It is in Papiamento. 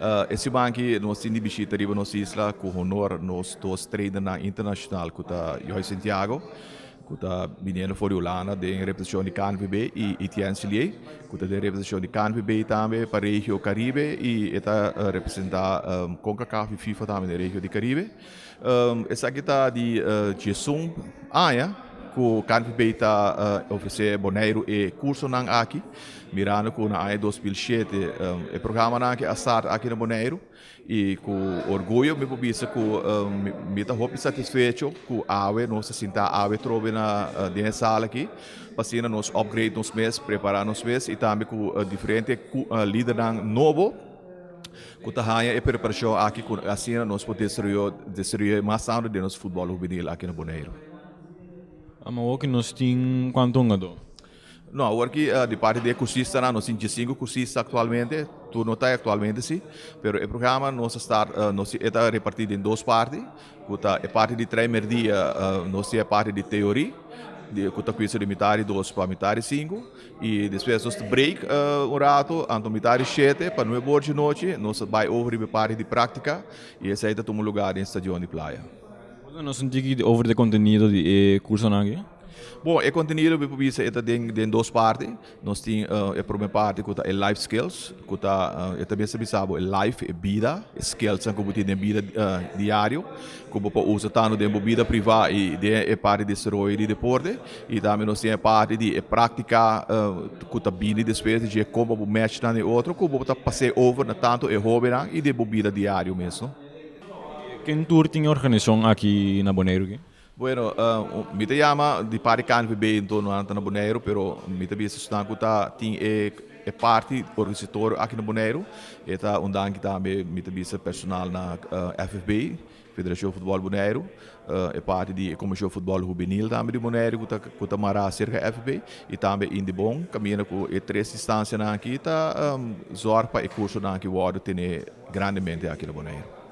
E siman aki nos tin di bishita riba nos isla ku honor nos dos trainernan internashonal ku ta Joy Santiago ku ta biniendo for di Hulanda den representashon di KNVB i Etienne Silier ku ta den representashon di KNVB tambe pa regio Karibe i e ta representa Concacaf i FIFA tambe den regio di Karibe. Esaki ta di diesun aña ku KNVB ta ofresé Boneiru e kursonan aki, mirando ku na aña 2007 e programanan aki a start aki na Boneiru i ku orguyo mi por bisa ku mi ta hopi satisfecho ku awe nos ta sinta awe trobe na den e sala aki pa asina nos upgrade nos mes, prepará nos mes i tambe ku diferente lidernan nobo. Ku ta haña e preparashon aki ku asina nos por desaroyó desaroyó mas tantu den nos futbòl hubenil aki na Boneiru. Ama awor ki nos tin kuantu hungadó? No, awor ki di parti di e kursistanan nos tin diesinku kursista aktualmente, tur no ta aktualmente si, pero e programa nos a start nos e ta repartí den dos parti. Ku ta e parti di trei merdia nos tin e parti di teori ku ta kuminsa di mitar di dos pa mitar di sinku i despues nos ta break un rato anto mitar di shete pa nuebe or di nochi nos ta bai over riba e parti di praktika i esei ta tuma lugar den stadion di Playa. Por ta nos un tiki over di e kontenido di e kursonan aki? Bon, e kontenido mi por bisa e ta den dos parti. Nos tin e prome parti ku ta e life skills, ku ta e ta mester bisa bo e life, e bida, e skillsnan ku bo tin den bida diario, ku bo por usa tantu den bo bida privá i den e parti di desaroyo di deporte. I tambe nos tin e parti di e práktika ku ta bini despues di dje kon bo match nan e otro ku bo ta pas'é over na tantu e hóbennan i den bo bida diario mes, no. Ken tur tin e organisashon aki na Boneiru ki? Bueno, mi ta yama di parti KNVB enton no ta na Boneiru, pero mi ta bisa esnan ku ta tin e e parti organisatorio aki na Boneiru. E ta un danki tambe mi ta bisa personal na FFB, Federashon Futbòl Boneiru, e parti di e Komishon Futbòl Hubenil tambe di Boneiru ku ta ku ta mará serka FFB i tambe Indebon kaminda ku e tres instansianan aki ta zòrg pa e kursonan aki wòrdu tene grandemente aki na Boneiru.